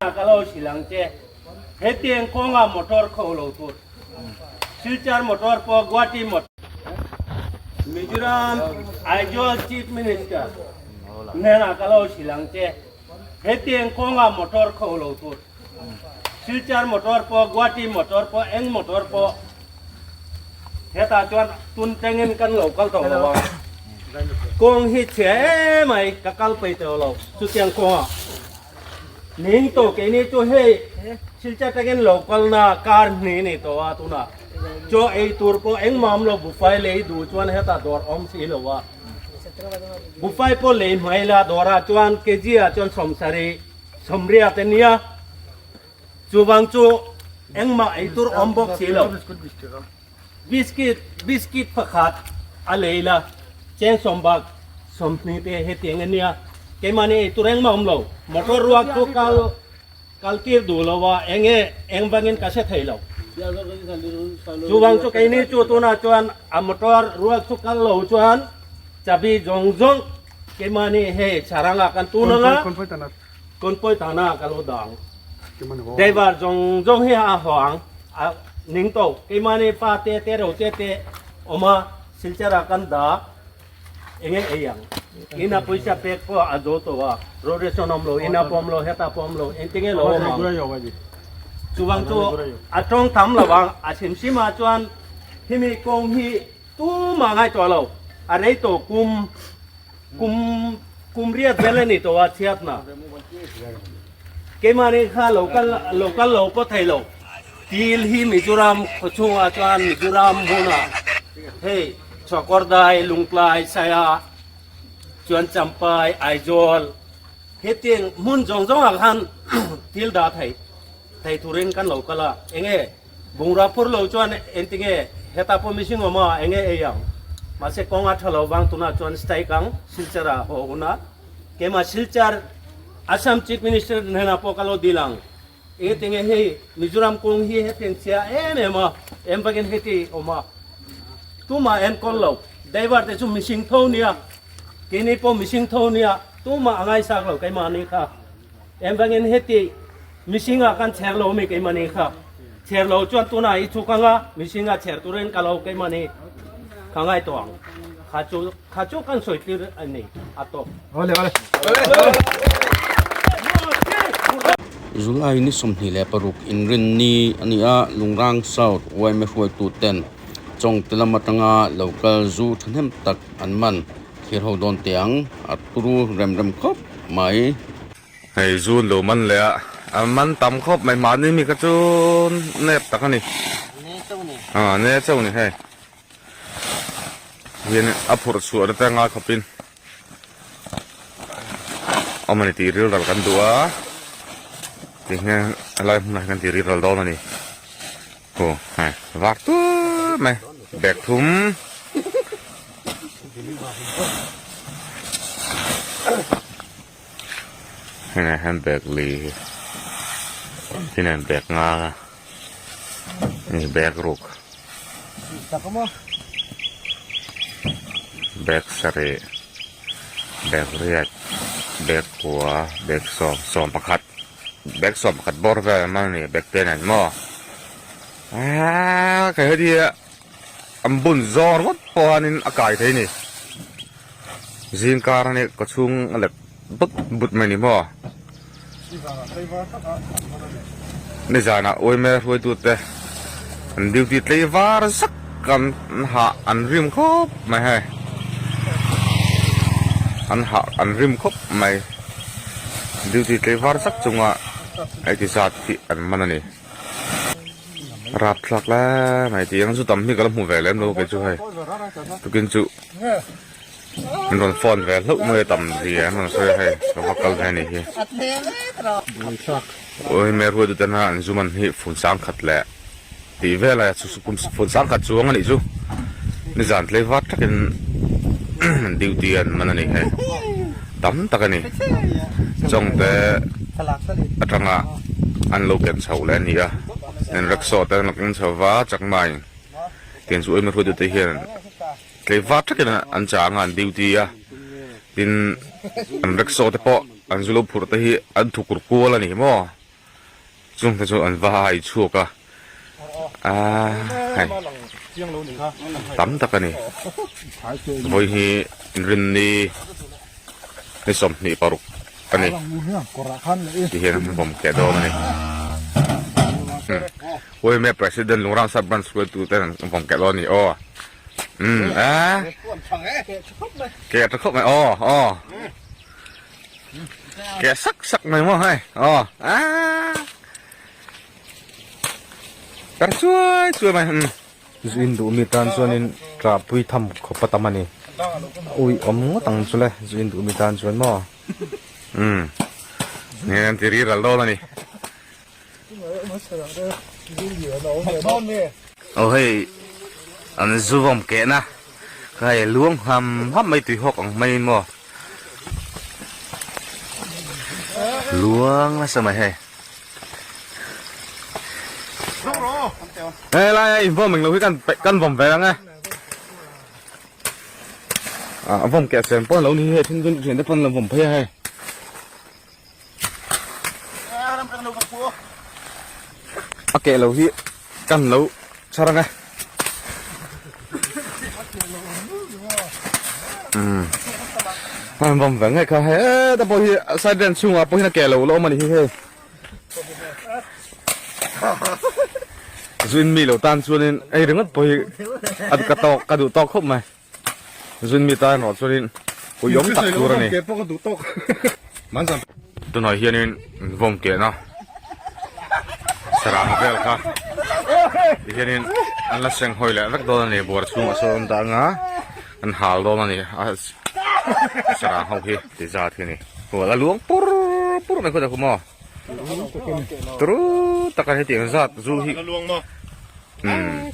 Ka lo hrilh ang che, hetiang kawnga motor kho lo tur, Silchar motor pawh Guwahati motor. Mizoram Aizawl Chief Minister hnenah ka lo hrilh ang che, hetiang kawnga motor kho lo tur, Silchar motor pawh Guwahati motor pawh eng motor pawh hetah chuan tun tengin kan lo kal tawh lo ang. Kawng hi chhia emai ka kal peih tawh lo chutiang kawngah. Ning tawh keini chu hei Silchar takin lo kalna kar hnih ni tawh a tunah chaw ei tur pawh engmah awm lo buffet lei duh chuan hetah dawr awm si lo a buffet pawh lei hmai la dawrah chuan kg ah chuan sawmsarih sawmriat a nia chuvang chu engmah ei tur awm bawk si lo biscuit biscuit pakhat a lei la cheng sawmbak 20 te hetiang a nia keimahni ei tur engmah awm lo motor ruak chu kal kal tir duh lo a enge eng vangin ka hre thei lo chuvang chu keini chu tunah chuan a motor ruak chu kal lo chuan chabi zawng zawng keimahni hei saranga kan tun anga Kawnpawih tana ka lo dang. Driver zawng zawng hi a haw ang. A ning tawh. Keimahni pa te te ro te te awm a, Silchar ah kan dah. Enge ei ang. Ina pawisa pek pawh a zo tawh a. Road ration awm lo, ina pawh awm lo, heta pawh awm lo. Engtinge lo awm ang. Chuvang chu a tawng tam lo ang. A hrim hrim ah chuan himi kawng hi tumah ngaihtuah lo. A rei tawh kum. Kum kum riat vel a ni tawh a chhiatna. Keimahni kha lo kal lo kal lo pawh thei lo. Til hi Mizoram khaw chhungah chuan Mizoram hmunah hei Chhuakawrdai, Lungtlai, Saia chuan Champai, Aizawl hetiang hmun zawng zawngah khan til dah thei thei turin kan lo kal a. Enge Bungrua phur lo chuan engtinge hetah pawh mihring awm a, enge ei ang? Mahse kawng a tha lo vang tunah chuan strike ang Silchar ah haw hun a, keimah Silchar Assam Chief Minister hnenah pawh ka lo dil ang. Engtinge hei Mizoram kawng hi hetiang chhia em em a, em vakin heti awm a, tumah enkawl lo, driver te chu mihring tho nia, keini pawh mihring tho nia, tumah a ngaisak lo keimahni kha. Engvangin heti mihringa kan chher lo mi keimahni kha chher lo chuan tunah i chhuk anga mihringa chher turin ka lo keimahni ka ngai tawh ang kha chu kha chu kan sawi tir a ni a tawp. Awle awle. July ni 26 inrinni a ni a, Lungrang South yma hruaitu ten Chawngte lam atanga lo kal zu thahnem tak an man. Thlir ho dawn teh ang, a turu rem rem khawp mai. Hei zun lo man leh a, a man tam khawp mai, mahni mi kha chu nep tak a ni. A ne chauh ni hei. Hian a phurh chhuah na te ngai khawpin awm a ni tih ril ral kan duh a, tihian helai hmunah hian kan tih ril ral dawn a ni. Aw hei vak tur mai bag thum heng ah hian bag li hi bag nga bag ruk bag sarih bag riat bag kua bag sawm sawm pakhat. Bag 11 bawr vel an man a ni bag te nen maw aaa kei heti hi an bun zawr ngawt pawh hianin a kai thei a ni zing kar a nia kaw chhung a let but but mai a ni maw nizanah uaime hruaitute an duty tlei var zak an hah an rim khawp mai hei an hah an rim khawp mai. Duty tlaivar zak chunga heti zat hi an man a ni. Rapthlak lai mai tih ang chu tam hi ka la hmu ve lem lo kei chu hei. Tukin chu an rawn phone ve hlauh mai a tam zia an rawn sawi a hei ka va kal ve a nih hi. Awi hmel hruaitu ten a an zu man hi fun sang khat leh tih vel a fun sang khat chuang a nih chu nizan tlaivar takin duty an man a ni hei tam tak a ni chawngte atanga an lo ken chho leh a ni a an rickshaw te an lo keng chho va chakma in tiang chu ema hruaitu te hian tlaivar takin an chang a an duty a tin an rickshaw te pawh an zu lo phurh te hi an thukur kual a ni maw. Chung te chu an va hai chhuak a aaa hei tam tak a ni vawi hi rinni ni 26 a ni ti hian an vawm keh dawn a ni umm president Lungrang sub branch hruaitu ten an vawm keh dawn a ni aw umm a keh tha khawp mai aw aw. Keh sak sak mai maw hei aw aaa kar chuai chuai mai umm. Zu in duh mi tan chuanin tah pui tham khawp a tam a ni. Ui awm ngawt ang chu le zu in duh mi tan chuan maw. Umm nge an ti ri ral dawn a ni. Aw hei an zu vawm kehna kha hei luang ham ham mai tui hawk ang maiin maw luang nasa mai hei Hei lai a invawm englo hi kan kan vawm ve ang e a vawm keh sen pawh an lo ni hi hei then chu thian te pawn an lo vawm phei a hei. A keh lo hi kan lo chhar ang e. Umm. An vawm ve ngei kha heta pawh hi side ren chhungah pawh hian a keh lo la awm a ni hi hei. Zuin mi lo tan chuanin ei ringawt pawh hi a ka tawk ka duh tawk khawp mai. Zun mi tan erawh chuanin ui awm tak tur a ni. Tunah hianin vawm kehna sarang vel kha tihianin an la seng hawi leh vek dawn a ni buar chhungah sawn awm dah anga an hal dawn a ni a sarang ho hi ti zat hi a ni hual a luang pur pur mai khaw maw turu taka hetiang zat zu hi umm.